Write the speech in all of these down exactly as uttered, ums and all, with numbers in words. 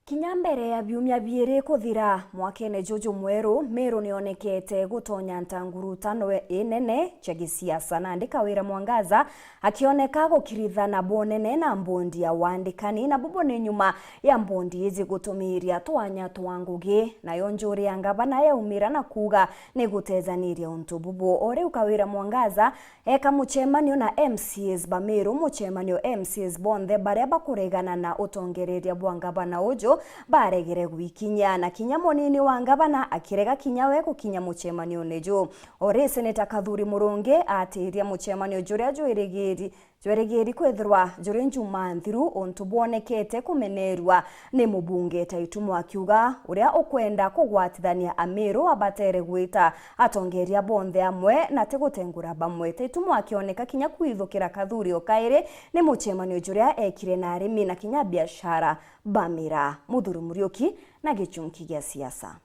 Kinya mbere ya biumia biiri kuthira mwakene juju mweru, Meru nionekete gutonya ntangurutano inene cia gisiasa, nandi Kawira Mwangaza akioneka gukirithana bunene na mbondi ya wandikani, na bubu ni nyuma ya mbondi iji gutumiria twanya twa ngugi. Nayo njuri ya ngavana yaumira na kuuga ni gutejaniria untu bubu. O riu Kawira Mwangaza eka mucemanio na M C As ba Meru, mucemanio M C As bonthe baria bakuregana na utongereria bwa ngavana uju baregere gwikinyia, na kinya munini wa ngavana akirega kinya we gukinya mucemanione ju. O ri Seneta Kathuri Murungi atiria mucemanio juria jwirigiri jwerigiri kwithirwa juri njuma nthiru, untu bwonekete kumenerua ni mubunge Taitumo akiuga uria ukwenda kugwatithania Ameru abatere gwita atongeria bonthe amwe na ti gutengura bamwe. Taitumo akioneka kinya kwithukira Kathuri o kairi ni mucemanio juria ekire na arimi na kinya biashara ba miraa. Muthuri Muriuki na gichunki gia siasa.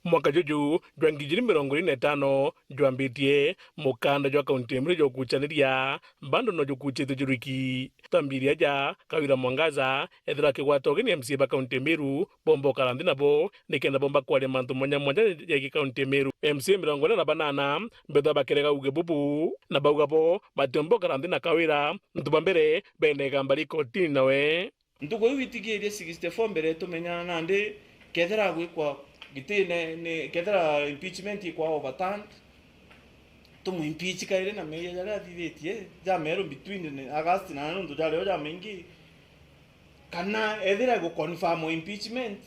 Mwaka juju jwa ngiri igiri mirongo iri na itano jwambitie, mukanda jwa kaunti ya Meru jwa gukuchaniria bado no jukuchitue juriki. Twambiria aja, Kawira Mwangaza ethirwa akigwata ugeni M C A ba kaunti ya Meru, bomba ukara nthi nabo nikenda bomba kwaria mantu mwanya mwanya jegii kaunti ya Meru. M C A mirongo ina na banana mbethwa bakirega uge bubu, na bauga bo batiumba ukara nthi na Kawira, nontu ba mbere bena igamba ri kotini nawe. Ntuku iu itigiirie sixty-four mbere tumenyana nandi, kethira agwikwa gitine, ni kethira impeachment ikwa overturned, tumu impeach kairi na meeyia jaria athithitie jameru between ni August na nontu jario jamaingi, kana ethira gu confirm impeachment,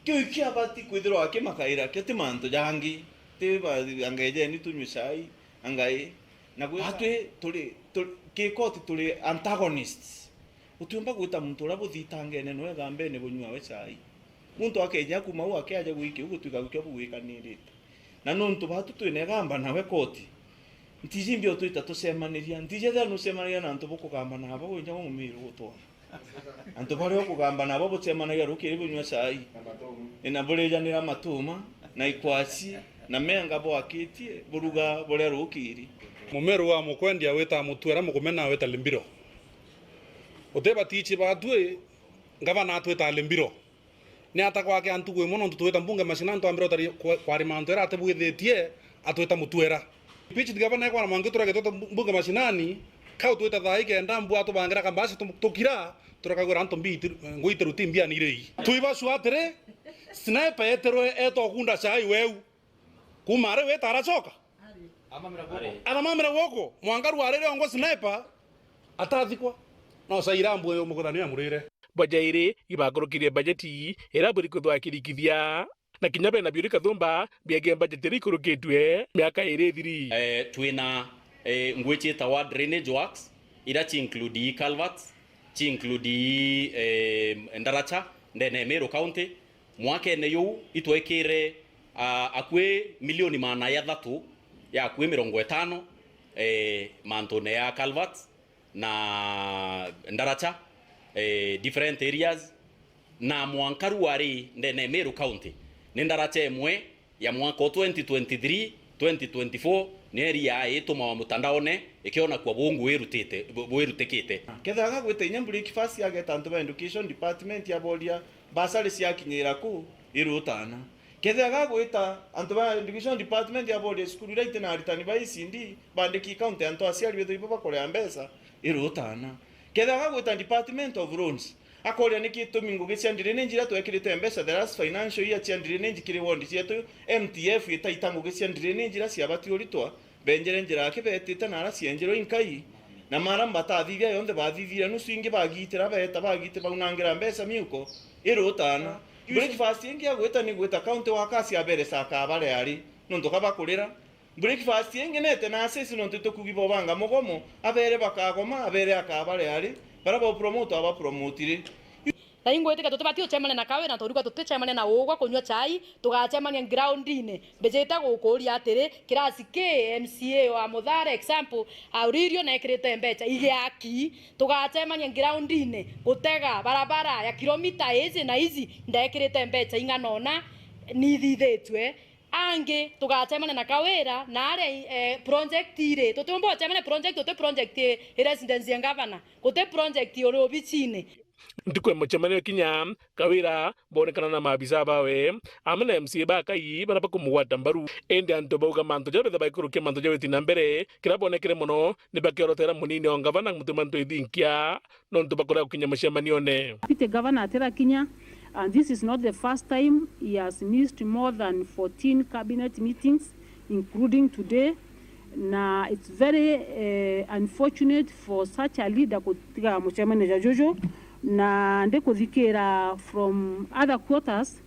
kiu ikio abati kwithirwa akimakaira kio ti mantu jangi, ti ba-, anga ejeni tunywe chai, anga i, na gwi-, batwi turi, turi, ki koti turi antagonists. Utiumba gwita muntu uria buthitangene noe gambene bunyua we chai. Muntu akeja kuma u akeaja gwikia u gutwika gukio bugwikanirite. Na nontu batu twina igamba nawe koti, ntiji mbio twita tucemaniria. Ntiji ethira nucemanagia na antu bukugamba nabo winja umumiru gutwona. Antu baria ukugamba nabo bucemanagia rukiri bunyua chai. Na burijanira matuma, na ikwaci, na menga bwakitie, buruga buria rukiri. Mumeru wa mukwendia wita mutwera mukumena wita limbiro. Uti batichi batwi, ngavana atwita limbiro. Ni ata gwake antu gwi mono ntu twita mbunge mashinani twambire utari kwa-, kwarima antu era atibwithitie atwita mutwera. Impeached governor ekwana mwangi turage twita mbu-, mbunge mashinani, kau twita thaa ikenda mbua tubangira kambasi tu-, tukira, turakagwira antu mbi iti-, ngui itiruti mbia ni irei. Twiba sure atiri, sniper eterwe etwa kunda chai weu. Kuma ari wita aracoka? Aramamira guoko. Mwangaru arire ongo sniper, atathikwa. No saira mbue yo muguthanio ya murire. Bajairi ibakurukirie bajeti iria buri kwithwa akirikithia, na kinya bena biuri kathumba biegee bajeti iria ikurukitue miaka iri ithiri. Eh, twina, eh, ngui ciitawa drainage works, iria ci include culverts, ci include, eh, ndaracha ndene ya Meru County. Mwakene juu itwekire, ah, akui milioni maana jathatu ya akui mirongo itano, eh, mantune ya culverts na ndaracha, eh, different areas, na mwanka riu ari ndene ya Meru County ni ndaracha imwe ya mwaka o twenty twenty-three, twenty twenty-four, ni eri ya itumawa mutandaone ikionakua bungu wirutite, bu-, bwirutikite. Kethira gagwita inya breakfast ageta antu ba education department aboria bursary ciakinyira ku, irutana. Kethira gagwita antu ba education department aboria cukuru iria itina aritani ba E C D, bandiki county antu aciari bethu ibo bakorea mbeca, irutana. Kethira gagwita department of loans, akoria niki itumi ngugi cia drainage iria twekirite mbeca the last financial year cia drainage kiri ward cietu M T F itaita ngugi cia drainage iria ciabati uritwa, benjere njira aki betite na aria cienjerwe inkai, na mara mbatathithia yonthe bathithire nusu ingi bagitira beta bagite baunangira mbeca miuko, irutana. Breakfast ingi agwita ni gwita county workers abere caka abare ari, nontu ka bakurira. Breakfast ingi nete na asisi nontu tukugi bo banga mugomo, abere bakagoma, abere akabare ari, bara ba promote aba promote ri. Na ingwitikia tutibati ucemania na Kawira, na turuga tuticemania na ugwa kunyua chai, tugacemania groundine. Mbijite gukuria atiri, kirasi ki M C A wa Muthara, example, auririo na ekirite mbecha, igiaki, tugacemania groundine, gutega barabara ya kilomita iji na iji, ndekirite mbecha ing'ana ona, nithithitue. Angi, tugacemania na Kawira, na aria, eh, project iri, tutiumba ucemania project, uti project i, i residence ya governor, guti project uri obicine. Ntuku ya mucemanio kinya, Kawira boonekana na maabisa bawe amwe na M C A ba Kai baria bakumugwata mbaru. Indi antu bauga mantu jaria betha baikurukia mantu ja witi na mbere, kiria boonekere mono ni bakiorotera munini o ngavana Mutuma M'Ethingia nontu bakurega gukinya mucemanione. Deputy Governor atirakinya, and this is not the first time he has missed more than fourteen cabinet meetings, including today. Na it's very, eh, unfortunate for such a leader gutiga mucemanio ja juju, na ndikuthikira from other quarters,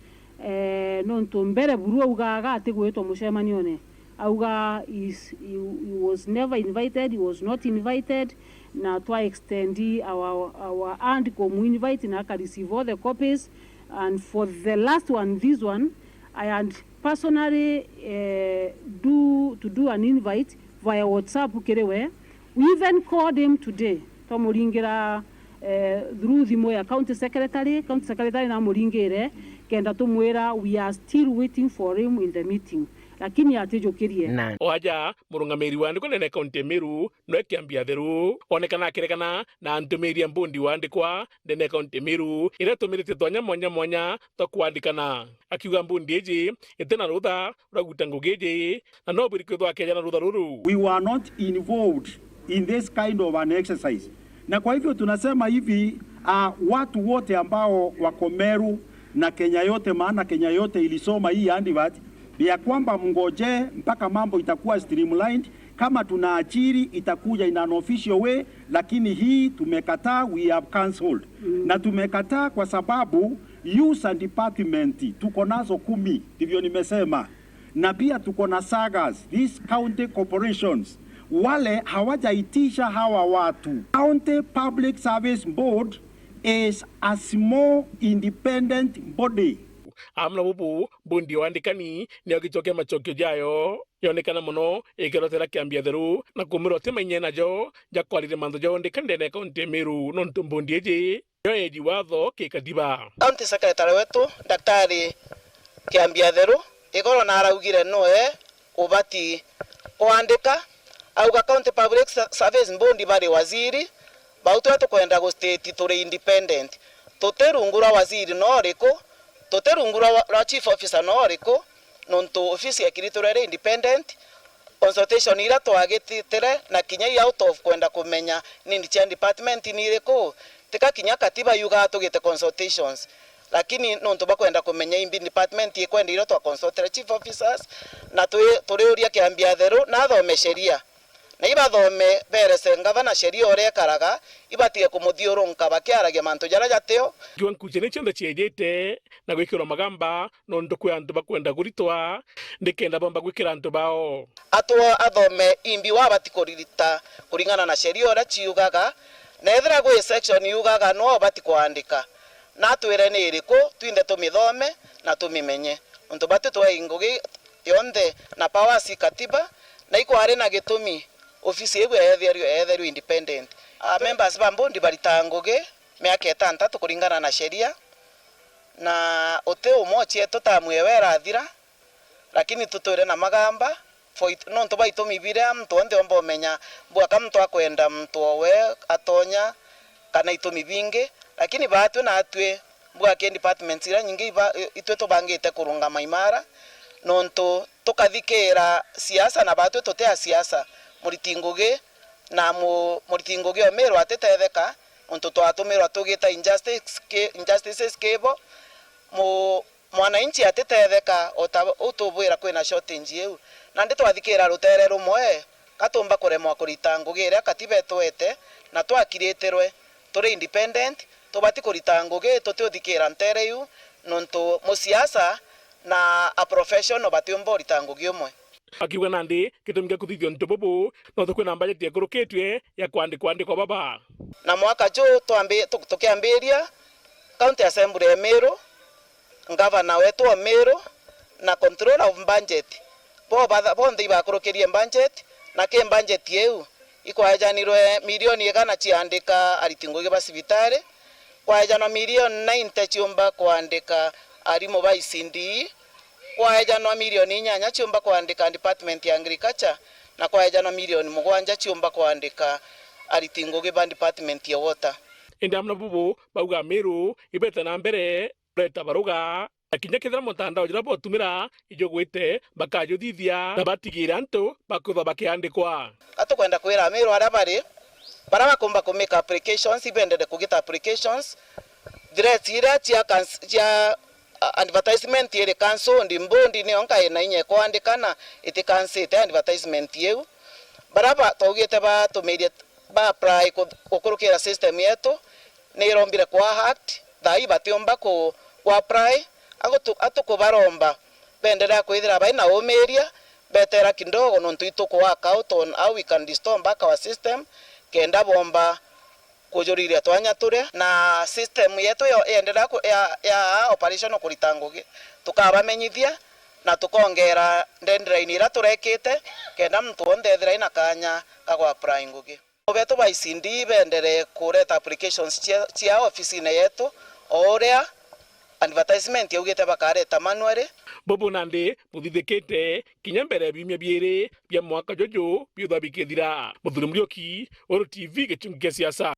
eh, nontu mbere buru augaga atigwitwa mucemanione. Auga is, he, he was never invited, he was not invited, na twa extend our, our hand kumu invite na aka receive all the copies, and for the last one, this one, I had personally, eh, do, to do an invite via WhatsApp kiri we. We even called him today, twamuringira, eh, through thimu ya county secretary, county secretary namuringire kenda tumwira we are still waiting for him in the meeting, lakini atijukirie. Na o aja murungamiri wa andikwa ndene ya kaunti ya Meru, noe Kiambi Atheru, onekana akirekana na ntumiri ya mbundi wa andikwa ndene ya kaunti ya Meru, iria itumirite twanya mwanya mwanya twa kwandikana. Akiuga mbundi iji itina rutha rwa gwita ngugi iji, na no bwiri kwithwa akeja na rutha ruru. We were not involved in this kind of an exercise. Na kwa hivyo tunasema hivi, uh, watu wote ambao wako Meru na Kenya yote, maana Kenya yote ilisoma hii advert, ya kwamba mngoje mpaka mambo itakuwa streamlined. Kama tunaajiri, itakuja in an official way, lakini hii tumekataa, we have cancelled. Mm. Na tumekataa kwa sababu user department tuko nazo kumi, ndivyo nimesema. Na pia tuko na sagas, these county corporations, wale hawajaitisha hawa watu. County Public Service Board is a small independent body. Amwe na bubu, mbundi ya wandikani niyo gicokia macokio jayo yonekana mono ikirotera Kiambi Atheru na kumwira uti mainye najo ja kwariria mantu ja wandikani ndene ya kaunti ya Meru, nontu mbundi iji niyo yeji watho kikatiba. County Secretary wetu, Daktari Kiambi Atheru, igoro na araugire noe ubati kwandika, auga County Public Ser-, Service Board bari waziri, bau twe tukwenda gu state turi independent. Tuti rungu rwa waziri no uriku, tuti rungu rwa, rwa chief officer no uriku, nontu ofisi ya Kiritu iri independent. Consultation iria twagititire na kinya i out of kwenda kumenya ni cia department ni iriku, tika kinya katiba yugaga tugite consultations. Lakini nontu bakwenda kumenya imbi department ikwenda irio twa consultire chief officers, na twi-, turiuria Kiambi Atheru na athome sheria. Na ibathome, berese ngavana sheria uria ikaraga, ibatige kumuthiurunka bakiaragia mantu jaria jatio. Kiuga nkuruki ni cionthe ciejite na gwikirwa magamba nontu kwi antu bakwenda kuritwa nikenda bomba gwikira antu bao. Atwo athome imbi wabati kuririta kuringana na sheria uria ciugaga, na ethira gwi section yugaga no ubati kwandika, na atwire ni iriku, twinthe tumithome na tumimenye. Nontu batwi twai ngugi yonthe na powers i katiba, na ikwari na gitumi ofisi iu eetherue, eetherue independent. A members ba board baritaga ngugi miaka itantatu kuringana na sheria, na uti umwe ocietu tamu ewe irathira, lakini tutwire na magamba for it-, nontu bwa itumi biria muntu onthe omba umenya, bwaka muntu akwenda muntu owe atonya, kana itumi bingi, lakini baatwi natwi bwaki departments iria nyingi iba-, itwi tubangite kurungama imara, nontu tukathikira siasa na baatwi tuti a siasa. Muriti ngugi na mu-, muriti ngugi omirwa atitetheka, nontu twatumirwa tugita injustice ki-, injustices kibo, mu-, mwananchi atitetheka, o ta u tubwira kwina shortage iu. Nandi twathikira rutere rumwe, ka tumba kuremwa kurita ngugi iria katiba itwete, na twakiritirwe turi independent, tubati kurita ngugi tutiuthikira ntere iu, nontu musiasa na a professional batiumba urita ngugi umwe. Akiuga nandi gitumi gia kuthithia untu bubu, nontu kwina mbajeti ikurukitue ya kwandikwa andikwa baba. Na mwaka ju twambi-, tu-, tukiambiria, County Assembly ya Meru, Ngavana wetu wa Meru na Controller of Budget, bo batha-, bonthe ibakurukirie budget, na ki budget iu ikwaejanirwe milioni igana ciandika ariti ngugi ba cibitari, kwaejanwa milioni ninety ciumba kwandika arimu ba E C D E, kwaejanwa milioni inyanya ciumba kwandika department ya agriculture, na kwaejanwa milioni mugwanja ciumba kwandika ariti ngugi ba department ya water. Indi amwe na bubu bauga Amiru ibete na mbere kureta baruga, na kinya kethira mutandao juria botumira ijugwite, bakajuthithia na batigire antu bakwithwa bakiandikwa. Atukwenda kwira Amiru aria bari, baria bakumba ku make applications, ibendere kugita applications, threats iria cia cans-, cia, a-, advertisement iri cancelled, mbondi niyo nkai na inya ikwandika na itikansite advertisement iu. Baria ba-, twaugite batumirie ba apply ku-, gukurukira system yetu, ni irombire kwa hacked, thaa ii batiumba ku, ku apply, agutu-, atukubaromba benderea kwithira bai na umiria, betera kidogo nontu ituku work out on how we can restore back our system, kenda bomba kujuriria twanya turia, na system yetu yo-, yenderea ku-, ya, ya operation kurita ngugi, tukabamenyithia na tukongera deadline iria turekite, kenda muntu wonthe ethira ina kanya ka ku apply ngugi. Betu ba E C D bendere kureta applications cia, cia ofisine yetu, o uria advertisement yaugite bakareta manually. Bubu nandi buthithikite kinya mbere ya biumia biiri bia mwaka juju biuthwa bikithira. Muthuri Muriuki, Weru T V, gichungi kia siasa.